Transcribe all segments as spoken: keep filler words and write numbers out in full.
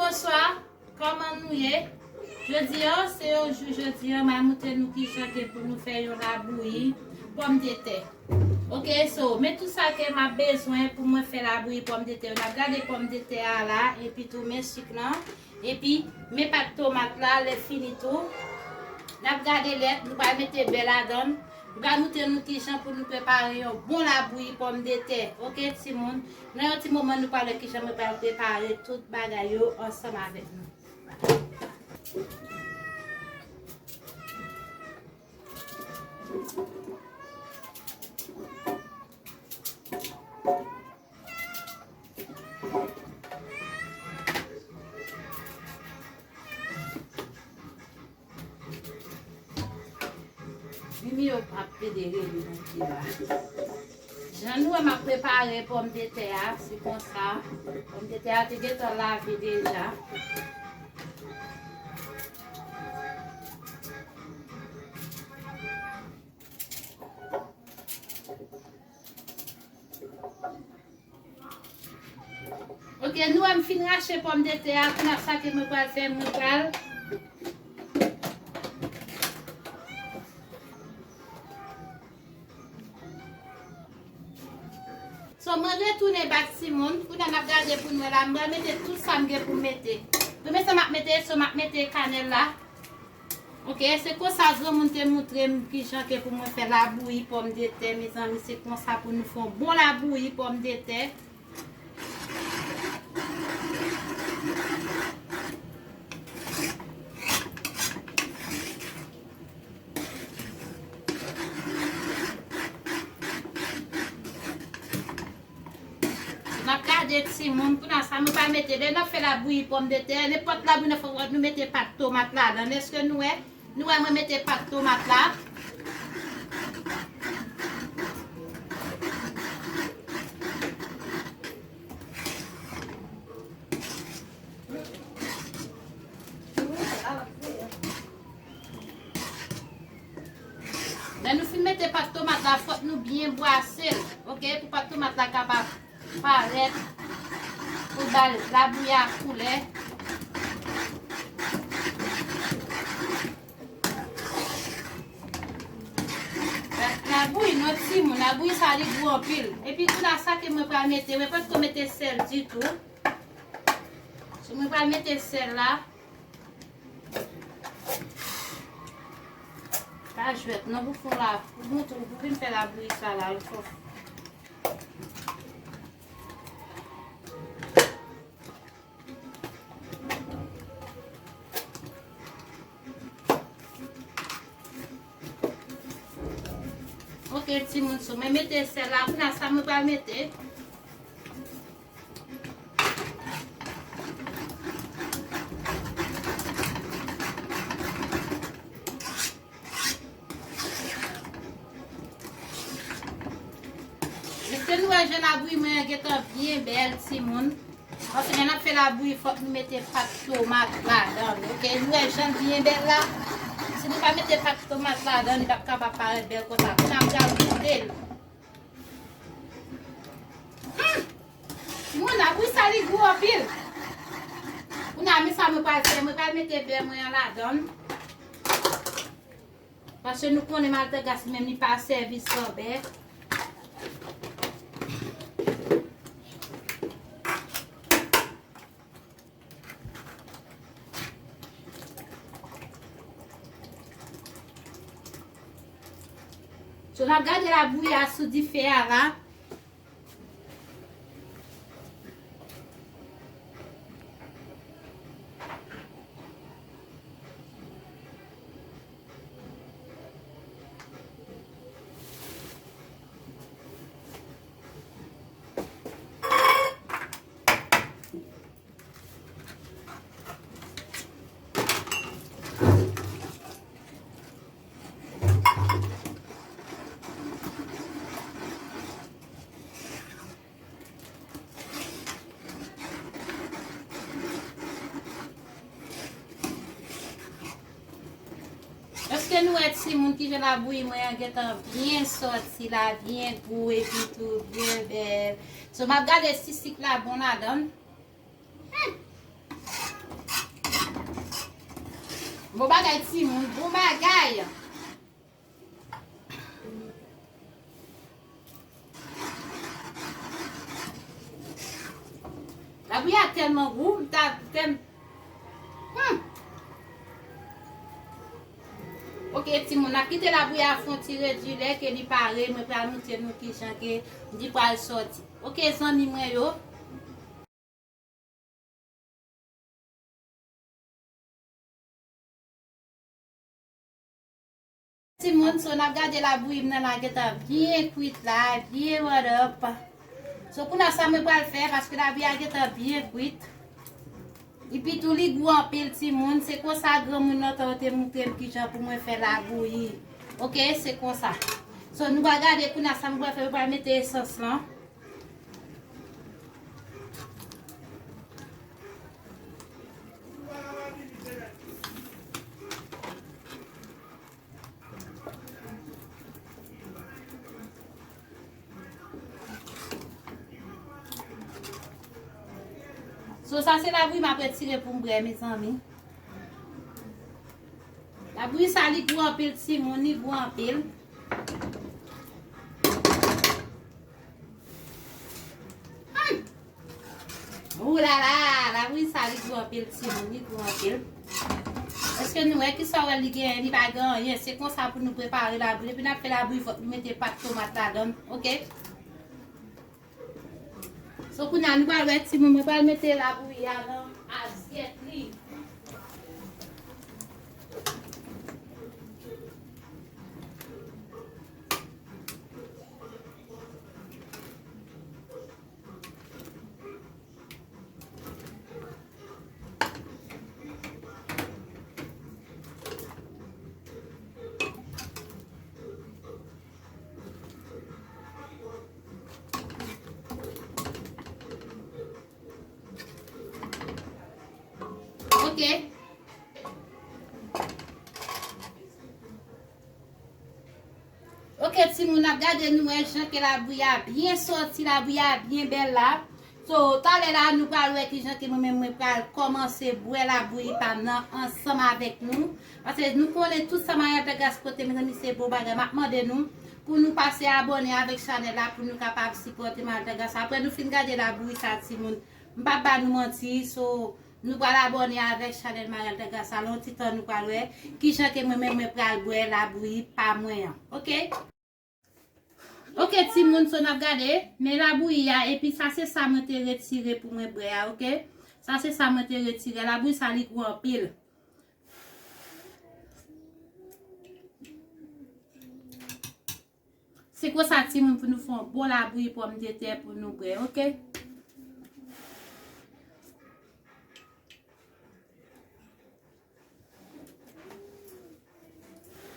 Bonswa, kòman nou ye? Jodi a, se yon jou jodi a, m a montre nou kijan ke pou nou fè yon labouyi pòmdetè. Ok, so, men tout sa ke m ap bezwen pou mwen fè labouyi pòmdetè yo. N ap gade pòmdetè a la, epi tou men sik lan, epi men pat tomat la, lè fini tou. N ap gade lèt, nou pral mete bè ladan l. M pral montre nou kijan pou nou prepare yon bon labouyi pòmdetè. Ok, timoun? Nan yon ti moman, nou pral wè kijan mwen pral prepare tout bagay yo ansanm avèk nou. Mimi yo ap pede rele nan pye la. Jan nou wè m ap prepare pòmdetè a, se konsa. Pòmdetè a te gentan lave deja. Ok, nou wè m fin rache pòmdetè a, kounye a sa ke mwen pral fè, mwen pral. So, mwen retounen bak timoun, kounye a n ap gade pou n wè la, m pral mete tout sa m gen pou m mete. Premye sa m ap mete, so m ap mete kanèl la. Ok, se konsa granmoun te montre m kijan ke pou mwen fè labouyi pòmdetè, mezanmi, se konsa pou nou fè yon bon labouyi pòmdetè. N ap gade timoun, kounye a sa mwen pral mete, lè n ap fè labouyi pòmdetè, nenpòt labouyi n ap fè, nou mete pat tomat ladan. Èske nou wè? Nou wè mwen mete pat tomat la. Lè nou fin mete pat tomat la, fòk nou byen bwase l, ok, pou pat tomat la kapab parèt, pou l ba labouyi a koulè. Labouyi non timoun, labouyi sa li gou anpil. Epi kounye a sa ke mwen pral mete, mwen pa t ko mete sèl ditou. So, mwen pral mete sèl la. Pa jwèt non, pou fè la, pou montre w, pou vin fè labouyi sa la, l fò. Ok, timoun, so mwen mete sèl la, kounye a sa mwen pral mete. Èske nou wè jan labouyi mwen an gentan byen bèl, timoun? Paske lè n ap fè labouyi, fòk nou mete pat tomat ladan l, ok? Nou wè jan l byen bèl la? Si nou pa mete pat tomat ladan l, li p ap kapab parèt bèl konsa. Kounye a m pral goute l. Hmm! Timoun, labouyi sa li gou anpil. Kounye a, men sa mwen pral fè, mwen pral mete bè mwen an ladan l. Paske nou konnen maltègas li menm li pa sèvi san bè. So, n ap gade labouyi a sou dife a la. Èske nou wè timoun kijan labouyi mwen an gentan byen sòti la, byen gou epi tou byen bèl. So, m ap gade si sik la bon ladan l. Hmm. Bon bagay timoun, bon bagay. Labouyi a tèlman gou, m ta tèm. Hmm. Ok, timoun, n ap kite labouyi a fè yon ti redi, lè ke li pare, mwen pral montre nou kijan ke li pral sòti. Ok, zanmi mwen yo. Timoun, so n ap gade labouyi m nan la gentan byen kwit la, byen rèd up. So kounye a sa mwen pral fè, paske labouyi a gentan byen kwit. Epi tou li gou anpil timoun, se konsa granmoun nan tan yo te montre m kijan pou mwen fè labouyi. Ok, se konsa. So nou pral gade kounye a sa mwen pral fè, mwen pral mete esans lan. So sa se labouyi m ap retire pou m bwè, mezanmi. Labouyi sa li gou anpil timoun, li gou anpil. Hmm. Oulala, labouyi sa li gou anpil timoun, li gou anpil. Èske nou wè kisa w wè li genyen, li pa gen anyen. Se konsa pou nou prepare labouyi. Depi n ap fè labouyi, fòk nou mete pat tomat ladan l, ok? So kounye a nou pral wè timoun, mwen pral mete labouyi a nan asyèt li. Ok. Ok, timoun, n ap gade nou wè jan ke labouyi a byen sòti, labouyi a byen bèl la. So, talè la, nou pral wè kijan ke mwen menm mwen pral kòmanse bwè labouyi pa m nan ansanm avèk nou. Paske nou konnen tout sa Marie Altagrace pote, mezanmi, se bon bagay. M ap mande nou pou nou pase abòne avèk chanèl la, pou nou kapab sipòte Marie Altagrace. Apre nou fin gade labouyi sa, timoun, m p ap ba nou manti, so, nou pral abòne avèk chanèl Marie Altagrace la, yon ti tan nou pral wè kijan ke mwen menm mwen pral bwè labouyi pa mwen an. Ok? Ok, timoun, so n ap gade, men labouyi a, epi sa se sa mwen te retire pou mwen bwè a, ok? Sa se sa mwen te retire, labouyi sa li gou anpil. Se konsa, timoun, pou nou fè yon bon labouyi pòmdetè pou nou bwè, ok?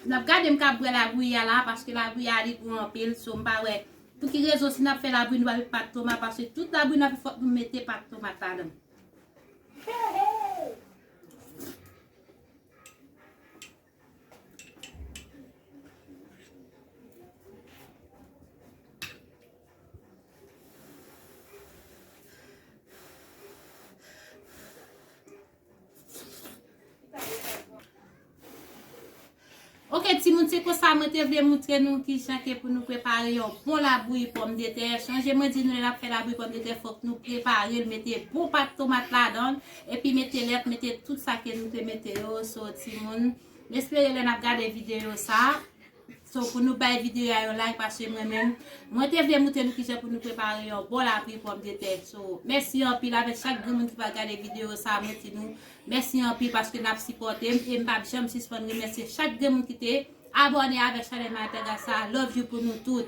N ap gade m ka bwè labouyi a la, paske labouyi a li gou anpil, so m pa wè pou ki rezon si n ap fè labouyi nou pa met pat tomat, paske tout labouyi n ap fè fòk nou mete pat tomat ladan. Ok, timoun, se konsa mwen te vle montre nou kijan ke pou nou prepare yon bon labouyi pòmdetè. Sonje mwen di nou lè n ap fè labouyi pòmdetè, fòk nou prepare l, mete bon pat tomat ladan l, epi mete lèt, mete tout sa ke nou te mete yo. So, timoun, m espere lè n ap gade videyo sa, so, pou nou bay videyo a yon like, paske mwen menm, mwen te vle montre nou kijan pou nou prepare yon bon labouyi pòmdetè. So, mèsi anpil avèk chak grenn moun ki pral gade videyo sa, mwen di nou mèsi anpil paske n ap sipòte m, e m p ap janm sispann remèsye chak grenn moun ki te abòne avèk chanèl Marie Altagrace sa. Love you pou nou tout.